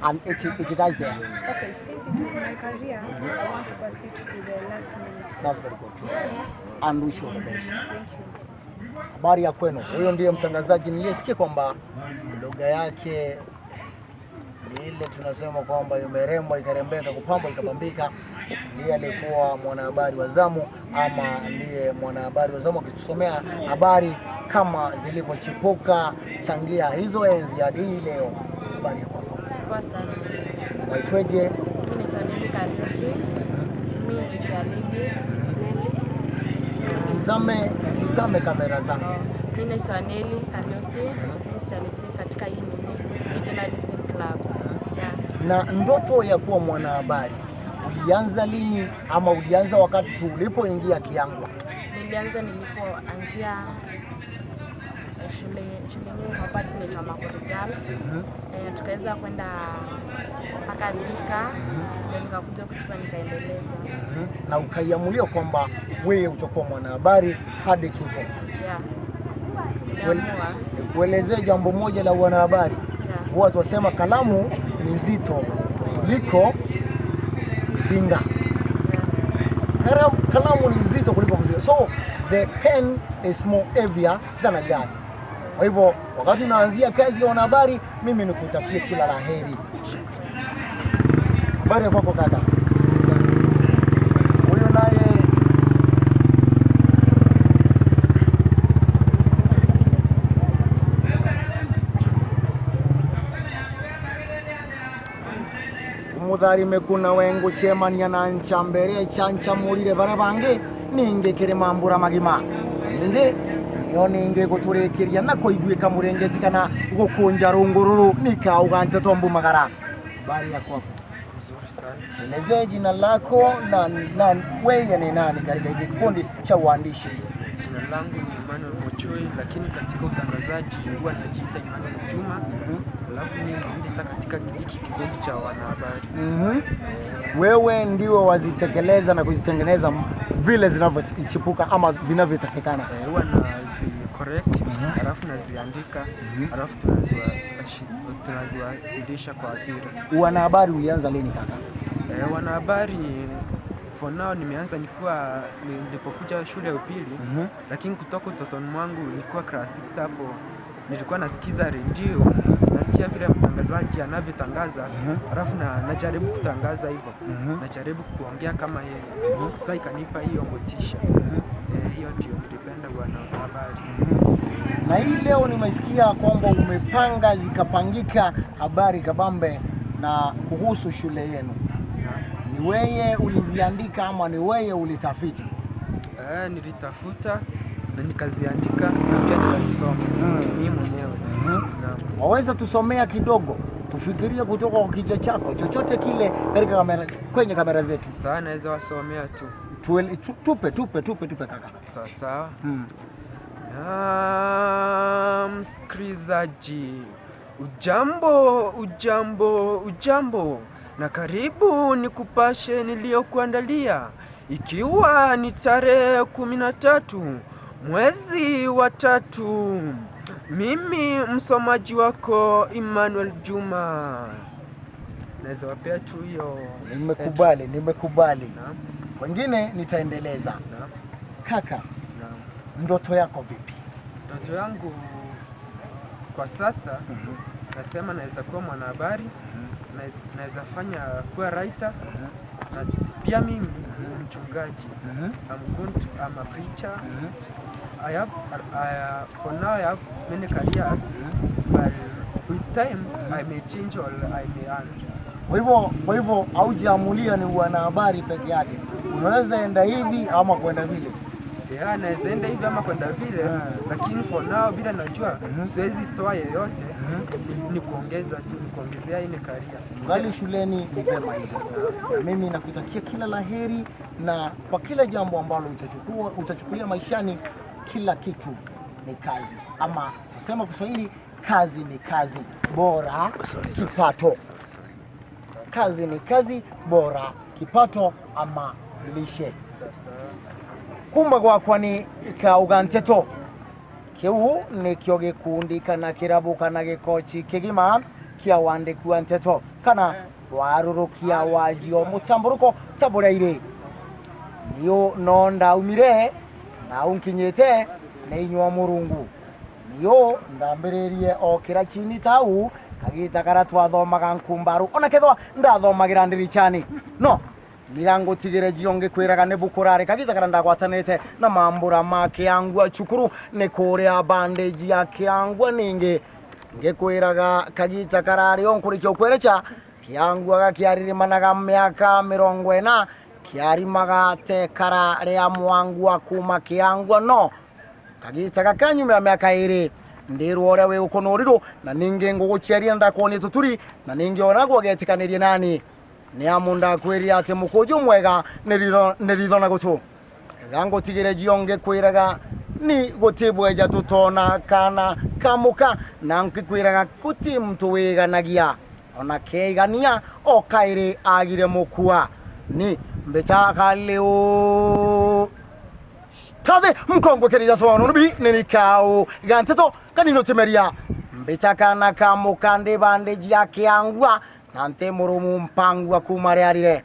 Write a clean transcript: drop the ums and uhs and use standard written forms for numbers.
And it dies there. Okay, since it is my career, I want to pursue it to the last minute. That's very good. And wish you all the best. Thank you. Habari ya kwenu. Huyo ndiye mtangazaji niliyesikia kwamba lugha yake ni ile tunasema kwamba imerembwa ikarembeka, kupambwa ikapambika. Ndiye aliyekuwa mwanahabari wa zamu, ama ndiye mwanahabari wa zamu akitusomea habari kama zilivyochipuka changia hizo enzi hadi hii leo. Habari ya kwako, Poa sana. waitweje? Mimi naitwa Nelly Kariuki. Mimi ni Chalidi. Tizame, tizame kamera zangu. Mimi naitwa Nelly Kariuki. Mimi ni Chalidi katika hii nini journalism club. Yeah. Na ndoto ya kuwa mwanahabari ulianza lini, ama ulianza wakati tu ulipoingia Kiangwa? Nilianza nilipoanzia shule yenyewe hapa tunaitwa Makori Girls. Tukaweza kwenda mpaka Thika, ndio nikakuja sasa nikaendeleza. Na ukaiamulia kwamba wewe utakuwa mwanahabari hadi kifo. Yeah. Niliamua. Nikuelezee jambo moja la wanahabari. Huwa twasema kalamu ni nzito kuliko mzinga. Kalamu ni nzito kuliko mzinga. So the pen is more heavier than a gun. Kwa hivyo wakati unaanzia kazi ya wanahabari, mimi nikutakie kila la heri. Habari ya kwako kaka? Huyu naye mutharime kuna wengu chemania na nchambere chanchamurire bara bange ningikire mambura magima ningi niyo ningi guturikiria na kuiguika murengeti kana gukunja rungururu nikauga nteto magara. Habari ya kwako? Mzuri sana. Elezee jina lako na wewe ni nani katika hiki kikundi cha uandishi? Jina langu ni Emmanuel Mochoi, lakini katika utangazaji huwa najiita Emmanuel Juma. Alafu mimi ndio katika hiki kikundi cha wanahabari. Wewe ndio wazitekeleza na kuzitengeneza vile zinavyochipuka ama vinavyotakikana. Huwa nazi correct, alafu naziandika, alafu tunaziwasilisha kwa hadhira. Wanahabari ulianza lini kaka? Wanahabari for now nimeanza nilipokuja shule ya upili. Lakini kutoka utotoni mwangu nilikuwa class 6 hapo nilikuwa nasikiza redio, nasikia vile mtangazaji anavyotangaza, alafu najaribu kutangaza hivyo. Najaribu kuongea kama yeye. Sasa ikanipa hiyo motisha. Hiyo ndio nilipenda wanahabari. Na hii leo nimesikia kwamba umepanga zikapangika habari kabambe na kuhusu shule yenu. Ni wewe uliziandika ama ni wewe ulitafiti? Nilitafuta na nikaziandika na pia nikazisoma mimi mwenyewe. Naam. Waweza tusomea kidogo, tufikirie kutoka kwa kichwa chako chochote kile katika kamera, kwenye kamera zetu. Sawa, naweza wasomea tu. Tupe, tupe, tupe, tupe kaka. Sawa sawa. Na msikilizaji, ujambo, ujambo, ujambo, na karibu nikupashe niliyokuandalia, ikiwa ni tarehe 13 mwezi wa 3. Mimi msomaji wako Emmanuel Juma. Naweza wapea tu hiyo. Nimekubali, nimekubali. Naam. Wengine nitaendeleza. Naam. Kaka, Naam. ndoto yako vipi? Ndoto yangu kwa sasa, nasema naweza kuwa mwanahabari, naweza fanya kuwa writer, na pia mimi ni mchungaji. I'm a preacher. For now I have many careers, but with time I may change or I may earn. Kwa hivyo haujaamulia ni wanahabari peke yake. Unaweza enda hivi ama kwenda vile. Yeah, naweza enda hivi ama kwenda vile, lakini for now bila najua siwezi toa yeyote, ni kuongeza tu, ni kuongezea ile career. Ngali shuleni ni vema hivyo. Na mimi nakutakia kila laheri na kwa kila jambo ambalo utachukulia maishani, kila kitu ni kazi. Ama tuseme kwa Kiswahili, kazi ni kazi, bora kipato. Kazi ni kazi, bora kipato ama lishe. Kumba gwakwa ni kauga nteto kiu nikio gikundi kana kirabu kana gikochi kigima Warurukia wandĩkua nteto kana warurukia wajio mũtambũrũko ta ire niyo no ndaumire na unkinyĩte nĩ inyua mũrungu niyo ndambĩrĩrie o kĩra chini tau kagita kara twathomaga nkumbaru ona kethwa ndathomagira ndirichani no nirangutigire jio ngikwiraga ni bukurari kagita kara ndagwatanite na mambura ma kiangwa cukuru ni kuria bandage ya kiangwa ningi ngikwiraga kagita karari onkurikia ukwerecha kiangwa gakiaririmanaga miaka 40 kiarimaga te kara ria mwangwa kuma kiangwa no kagita gakanyumira miaka 2 ndirwo uria wi gukunuriru na ningi nguguciaria ndakuonie tuturi na ningi onagwo getikanirie nani ni amu ndakwirire ati mukunju mwega ni ritho na gutu gangutigire jio ngikwiraga ni gutibweja tutona kana kamuka na ngikwiraga kuti mtu wiganagia ona keigania o kairi agire mukua ni mbetakaliu tathe mkongwe kirija sono nubi ninikao ganteto kanino temeria mbetakana kamukande bandeji ya kiangwa nante murumu mpangwa kumariarire.